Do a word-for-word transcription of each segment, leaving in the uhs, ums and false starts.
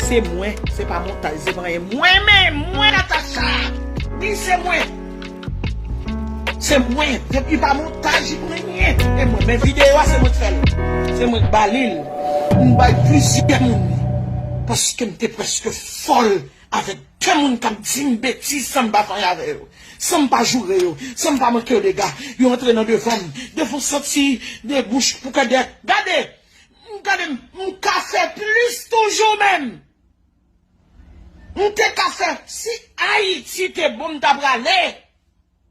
Se mwen, se pa montaj, se pa anyen. Mwen menm, mwen Natacha. Wi, se mwen. Se mwen. Depi pa montaj, li pa anyen. E mwen, men videyo a, se mwen k fè l. Se mwen k ba li l. M bay plizyè moun li. Paske m te prèske fòl avèk de moun k ap di m betiz san m pa fè anyen avè yo. San m pa joure yo. San m pa manke yo dega. Yo antre nan devan m. Devan santi de bouch pou kè dèyè. Gade! M gade m, m ka fè plis toujou menm. M te ka fè, si Ayiti te bon, m ta prale.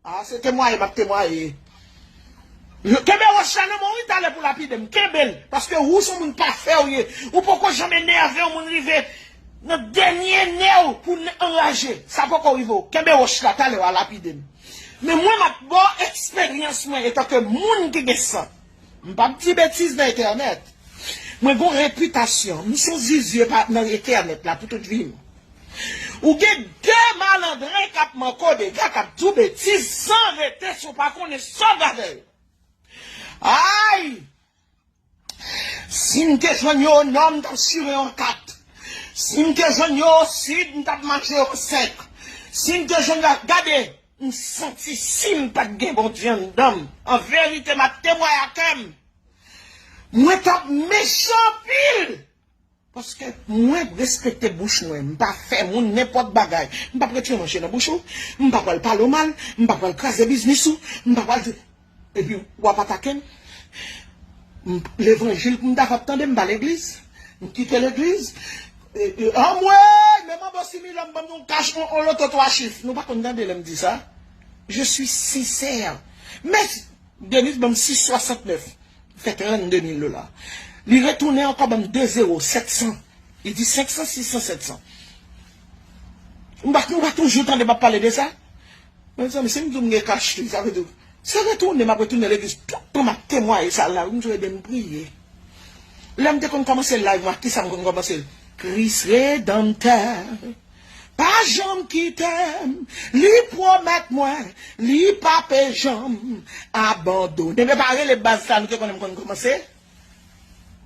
A, se temwaye, m ap temwaye. Kenbe wòch la nan men w wi, talè pou lapide m. Kenbe l, paske ou se yon moun pafè w ye. Ou poko janm enève yon moun rive nan dènye nè w pou n anraje. Sa poko rive w. Kenbe wòch la, talè w a lapide m. Men mwen, m ap ba w eksperyans mwen etanke moun ki gen san. M p ap di betiz nan entènèt. Mwen gon repitasyon. M se yon zizye pa nan entènèt la pou tout vi m. Ou gen de malandren k ap manke w dega, k ap di w betiz san rete si w pa konnen sa w t ap fè. Ay! Si m te jwenn yo o nò, m t ap chire yo an kat. Si m te jwenn yo o sid, m t ap mache yo an sèk. Si m te jwenn yo, gade, m santi si m pa t gen Bondye anndan m, an verite, m ap temwaye ak kè m. Mwen t ap mechan anpil. Paske mwen respekte bouch mwen. M pa fè moun nenpòt bagay. M p ap retire manje nan bouch ou. M pa pral pale w mal. M pa pral kraze biznis ou. M pa pral di. Epi w ap atake m. M, levanjil pou m ta fè ap tande, m pa legliz. M kite legliz. E, e, anmwey, menm anba similòm, ban m yon kach, yon, yon loto twa chif. Nou pa konn tande lè m di sa. Je suis sincère. Men, Denis ban m sis swasantnèf. Fè trannde mil dola. Li retounen ankò ban m de zewo, sèt san. Li di senk san, sis san, sèt san. M pa, nou pa toujou tande m ap pale de sa? Mezanmi, si m di w m gen kach li, sa vle di, se retounen, m ap retounen legliz tout tan m ap temwaye sa la, wi, m di w ede m priye. Lè m te konn kòmanse live mwen, ak kisa m konn kòmanse l? Kris Redanmtè pa janm kite m, li pwomèt mwen, li p ape janm abandone m. E pa rele baz sa nou te konnen m konn kòmanse?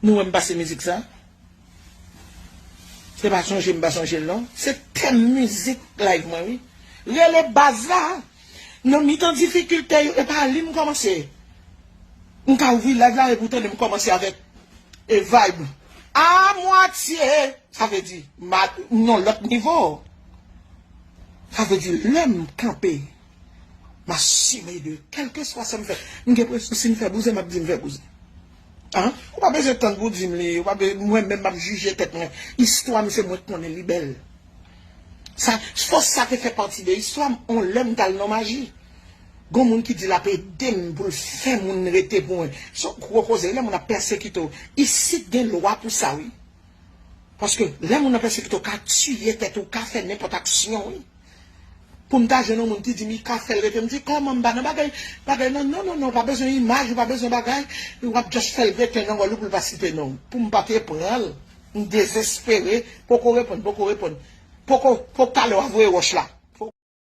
Nou wè m pase mizik sa? Se pa sonje m pa sonje l non. Se tèm mizik live mwen wi. Rele baz la. Nan mitan difikilte yo, e pa li m kòmanse. M ka ouvri live la e pou tande m kòmanse avèk e vibe. A mwatye. Sa vle di, m a nan lòt nivo. Sa vle di, lè m kanpe, m asime de kèlkeswa sa m fè. M gen presyon, si m fè bouzen, m ap di m fè bouzen. An? Ou pa bezwen tann pou w di m li, ou pa bezwen, mwen menm m ap jije tèt mwen. Istwa m se mwen k konnen li bèl. Sa, fòs sa te fè pati de istwa m, on lè m t al nan maji. Gon moun ki di l ap ede m pou l fè moun rete pou mwen. Se yon gwo koze, lè moun ap pèsekite w. Isit gen lwa pou sa wi. Paske lè moun nan pèsekite w, ka tiye tèt ou, ka fè nenpòt aksyon wi. Pou m ta jwenn yon moun ki di m li ka fè l rete, m di kòman m pa nan bagay, bagay nan, non, non, non, pa bezwen imaj, ou pa bezwen bagay, w ap just fè l rete nan wòl ou pou l pa site non w. Pou m pa te pran l, m dezespere, poko reponn, poko reponn, poko, poko talè w a voye wòch la.